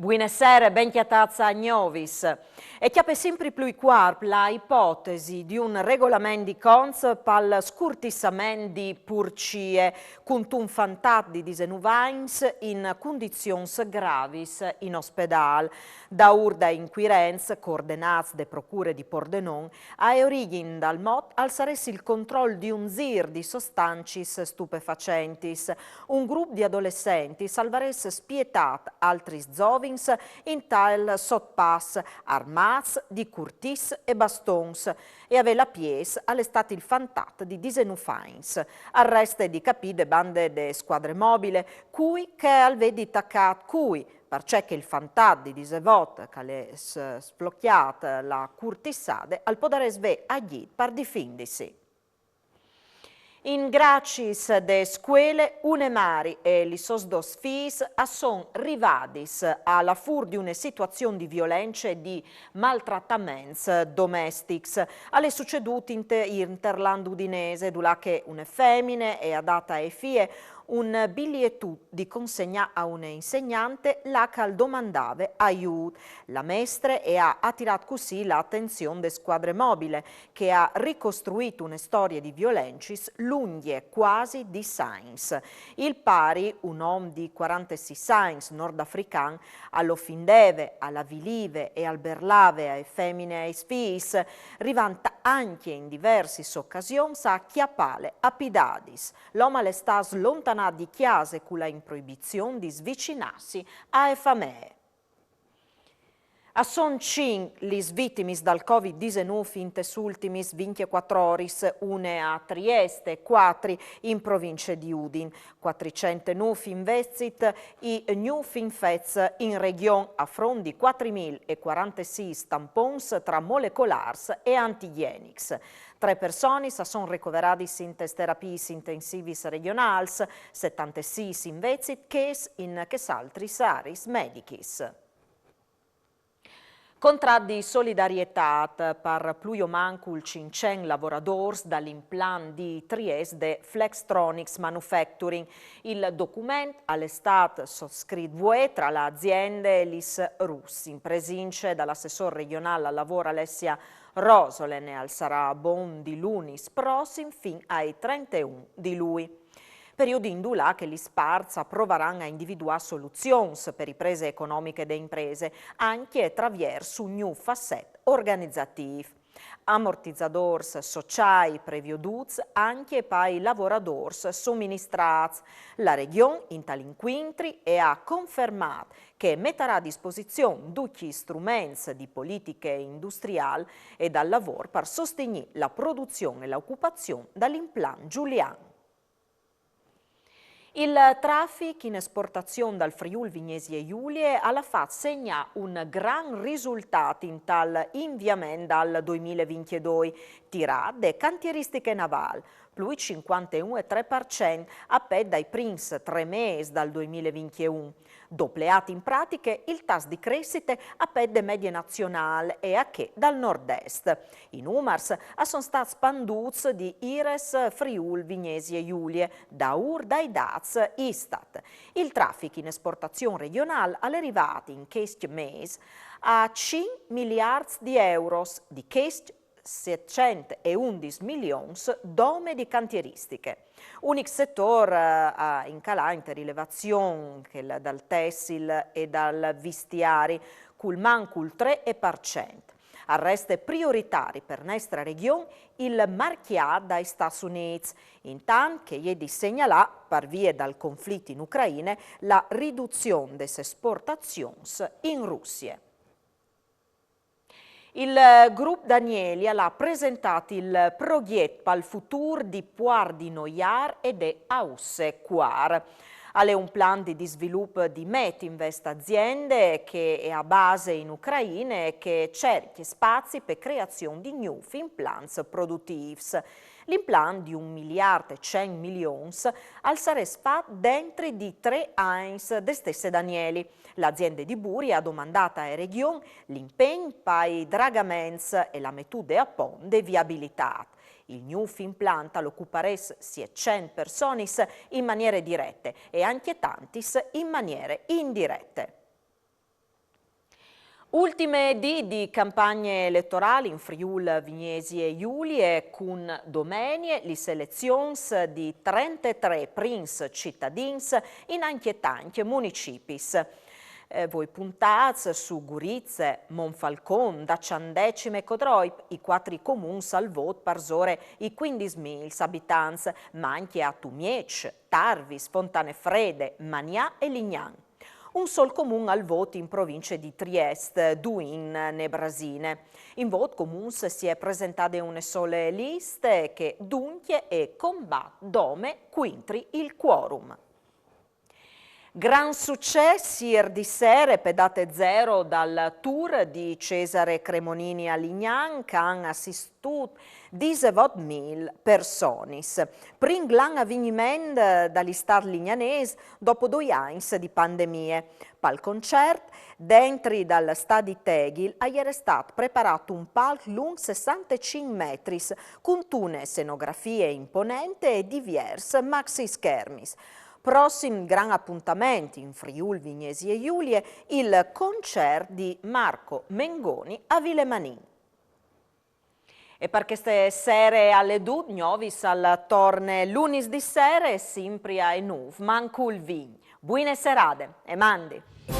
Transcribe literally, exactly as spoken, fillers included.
Buine sere, ben cjatâts a Gnovis. E cjape simpri plui cuarp la ipotesi di un regolament di conts pal scurtissament di purcie, cuntun fantat di disenûf agns in cundizions gravis in ospedâl. Daûr dai incuirents, coordenâts de procure di Pordenon, ae origjin dal mot al sarès il control di un zîr di sostancis stupefacentis. Un grup di adolessentis al varès spietât altris zovins intal sotpass, armâts di curtìs e bastons, e a vê la piês al è stât il fantat di disenûf agns. Al reste di capî de bande de scuadre mobile cui che al vedi tacât cui, parcè che il fantat di disevot che al è s-, sflocjât la curtissade al podarès vê agjît par difindisi. In Gracis de scuele, une mari e lis sôs dôs fîs a son rivadis a la fûr di une situazion di violence e di maltrataments domestics. Al è sucedût inte Hinterland udinese, dulà che une femine e à dât ae fie un bilietut di consegnâ a une insegnante là che al domandave aiût. La mestre e à atirât cussì la atenzion de scuadre mobile, che e à ricostruît une storie di violencis lungje cuasi dîs agns. Il pari, un om di cuarantesîs agns nordafrican, al ofindeve, al avilive e al berlave ae femine e aes fîs, rivant ancje in diversis ocasions a cjapâle a pidadis. L'om al è stât slontanât di cjase cu la improibizion di svicinâsi ae famee. A son cinc lis vitimis dal Covid disenûf intes ultimis vincjecuatri oris, une a Triest e cuatri in provincie di Udin. Cuatricent e nûf invezit i gnûf infets in regjon, a front di cuatri mil e cuarantesîs tampons tra molecolârs e antigjenics. Trê personis a son ricoveradis intes terapiis intensivis regjonâls, setantesîs invezit chês in chês altris areis medichis. Contrat di solidarietât: par plui o mancul cinccent lavoradôrs dal implant di Triest de Flextronics Manufacturing. Il document al è stât sotscrit vuê tra la aziende e lis RUS, in presince dal assessôr regjonâl al lavôr Alessia Rosolen, e al sarà bon di lunis prossim fin ai trenteun di Lui. Periodi indulà che lis parts a provaran a individuâ soluzions pe riprese economiche de imprese, ancje traviers un gnûf asset organizatîf. Amortizadôrs sociâi previodûts ancje pai lavoradôrs soministrâts. La Regjon, intal incuintri, e à confermât che e metarà a disposizion ducj i struments di politiche industriâl e dal lavôr par sostignî la produzion e la ocupazion dal implant giulian. Il trafic in esportazion dal Friûl Vignesie Julie al à fat segnâ un grant risultât intal inviament dal doimilevintidoi, tirât de cantieristiche navâl, plui cincuanteun e trê par cent a pet dai prins trê mês dal doimilevintjeun. Dopleât in pratiche il tas di cressite a pet de medie nazionâl e a chê dal Nord-Est. I numars a son stâts pandûts di IRES Friûl Vignesie Julie, daûr dai dâts ISTAT. Il trafic in esportazion regjonâl al è rivât in chescj mês a cinc miliarts di euros, di chescj setcent e undis milions dome di cantieristiche. Unic setôr, eh, a incalâ inte rilevazion, chel dal tessil e dal vistiari, cul mancul trê par cent. Al reste prioritari par nestre Regjon il marcjât dai Stâts Unîts, intant che e je di segnalâ, par vie dal conflit in Ucraine, la riduzion des esportazions in Russie. Il grup Danieli al à presentât il progjet pal futûr di Puar di Noiâr e de Ausse Cuar. Al è un plan di disvilup di Metinvest, aziende che e à base in Ucraine e che e cercje spazi pe creazion di gnûfs implants produtîfs. L'implant di un miliart e cent milions al sarès fat dentri di trê agns de stesse Danieli. La aziende di Buri e à domandât ae Regjon l'impegn pai dragaments e la metude a pont de viabilitât. Il gnûf implant al ocuparès sietcent personis in maniere direte e ancje tantis in maniere indirete. Ultime dì di campagne eletorâl in Friûl Vignesie Julie, cun domenie lis elezions di trentetrê prins citadins in ancje tancj municipis. Eh, voi puntâts su Gurize, Monfalcon, Daçan Decim e Codroip, i cuatri comuns al vot parsore i cuindis mil abitants, ma ancje a Tumieç, Tarvis, Fontane Frede, Manià e Lignan. Un sol comun al vot in provincie di Triest, Duin, Nebrasine. In vot comuns si è presentade une sole liste che duncje e combat dome cuintri il quorum. Gran sucès îr di sere pe date zero dal tour di Cesare Cremonini a Lignan, che a àn assistût disevot mil personis. Prin gran avigniment dal Istât lignanês dopo doi agns di pandemie. Pal concert, dentri dal stadi Tegil, al jere stât preparât un palc lunc sessantecinc metris, cuntune scenografie imponente e diviers maxi schermis. Prossim gran apontament in Friûl Vignesie Julie, il concert di Marco Mengoni a Vile Manin. E par cheste sere al è dut, Gnovis al torne lunis di sere, simpri ae nûf, mancul vign. Buine serade e mandi!